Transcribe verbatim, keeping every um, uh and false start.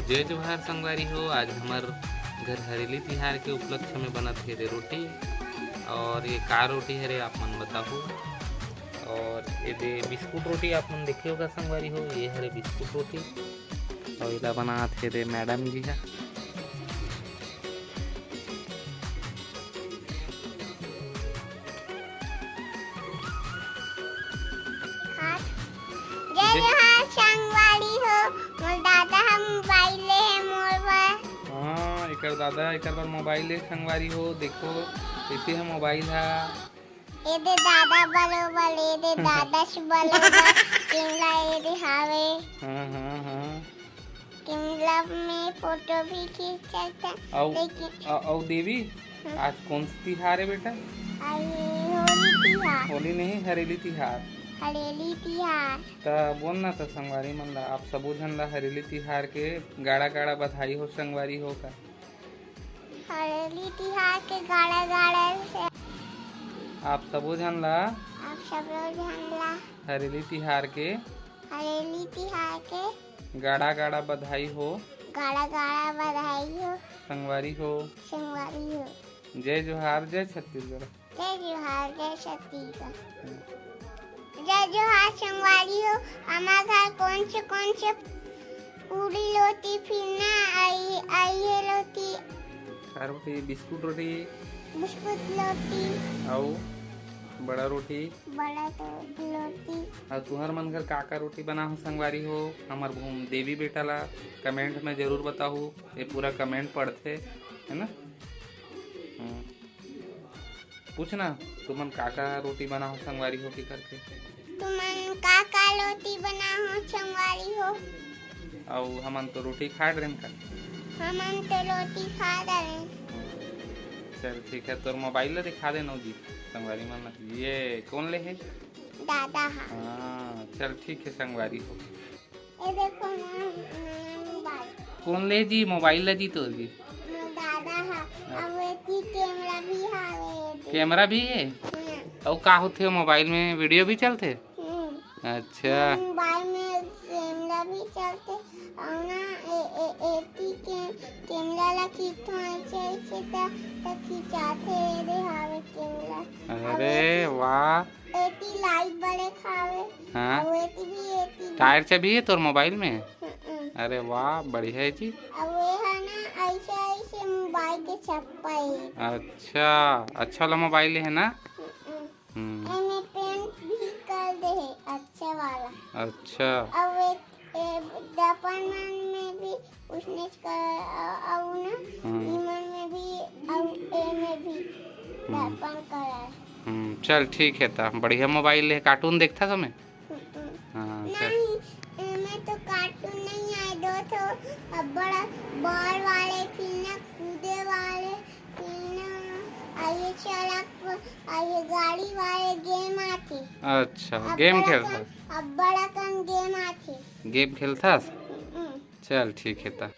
जय जोहार संगवारी हो, आज हमर घर हरेली तिहार के उपलक्ष्य में बनत हे रे रोटी। और ये का रोटी हरे, आप मन बताहू। और ये दे बिस्कुट रोटी आप मन देखे होगा संगवारी हो, ये हरे बिस्कुट रोटी। और एला बनात हे रे मैडम जी हा। हाँ। जय जय जोहार संगवारी हो, मोर दादा ह मोबाइल ले हे मोर बर। हाँ, एकर दादा एकर बर मोबाइल ले संगवारी हो। देखो, कैसे है मोबाइल हा। ए दे दादा बलो बल, ए दे दादा से बलो बल, किमला ए दे हावे। हाँ, हाँ, हाँ। किमला में फोटो भी खींच सकते हैं, अउ, लेकिन अ-, अउ देवी, हाँ। आज कौन सा तिहार है बेटा? आज होली तिहार। होली नहीं, हरेली तिहार। हरेली तिहार। त बोल ना त संगवारी मन ला, आप सबो झन ला हरेली तिहार के गाड़ा गाड़ा बधाई हो संगवारी हो का। हरेली तिहार के गाड़ा गाड़ा से आप सबो झन ला आप सबो झन ला हरेली तिहार के हरेली तिहार के गाड़ा गाड़ा बधाई हो। गाड़ा गाड़ा बधाई हो। संगवारी हो। संगवारी हो। जय जोहार, जय छत्तीसगढ़। जय जोहार, जय छत्तीसगढ़। जय जोहार संगवारी हो। हमार घर कौन से कौन से पूरी लोटी फिर ना आई, आई है लोटी। चार रोटी, बिस्कुट रोटी। बिस्कुट लोटी। अउ बड़ा रोटी। बड़ा तो लोटी। अउ तुहर मन घर का का रोटी बना हो संगवारी हो, हमर भूम देवी बेटा ला कमेंट में जरूर बताहू। ये पूरा कमेंट पढ़थे, है ना? हम्म। पूछना, तुमन का का रोटी बना हो संगवारी हो के करके। तुमन का का रोटी बना हो संगवारी हो? अउ हमन तो रोटी खा डरेन का। हमन तो रोटी खा डरेन। चल ठीक है, तोर मोबाइल ला दिखा दे नौजी संगवारी मन ला। ये कौन ले है? दादा हा। हाँ, चल ठीक है संगवारी हो। ए देखो ना, नया मोबाइल। कौन ले जी मोबाइल ला जी तोर जी? मोर दादा हा। हाँ। अब एती कैमरा भी हावे एती। कैमरा भी है? हाँ। अउ का होथे मोबाइल में, वीडियो भी चलथे? हम्म। अच्छा। मोबाइल में कैमरा भी चलथे अउ ना ए, ए, एती के कैमरा ला खींचथों ऐसे, ऐसे त, त खिंचाथे, ए दे हावे कैमरा। अरे अउ एती वाह। एती लाइट बड़े खावे। हाँ। अउ एती भी, एती भी। टायर चाबी है तोर मोबाइल में? हम्म। अरे वाह, बढ़िया है जी। अउ ये है ना, ऐसे, ऐसे मोबाइल के चप्पा है। अच्छा, अच्छा वाला मोबाइल है ना? हम्म। हम्म। एमे पेंट भी कर दे है, अच्छा वाला। अच्छा। अउ एक, ए, डपन मन में भी उसने कर, अ-, अउ ना, हम्म। इमन में भी, अउ ए में भी हम्म। डपन कलर। हम्म, चल ठीक है, त बढ़िया मोबाइल है। कार्टून देखता समय? हम्म। हाँ, चल। नहीं, एमे तो कार्टून नहीं आए, दो ठो अब्बड़ बॉल वाले, फिर ना कूदे वाले, फिर ना आइए सड़क पर, आइए गाड़ी वाले गेम आथे। अच्छा, अब्बड़ गेम अकन, खेलथस? अब्बड़ अकन गेम आथे। गेम खेलथस? हम्म। चल ठीक है, त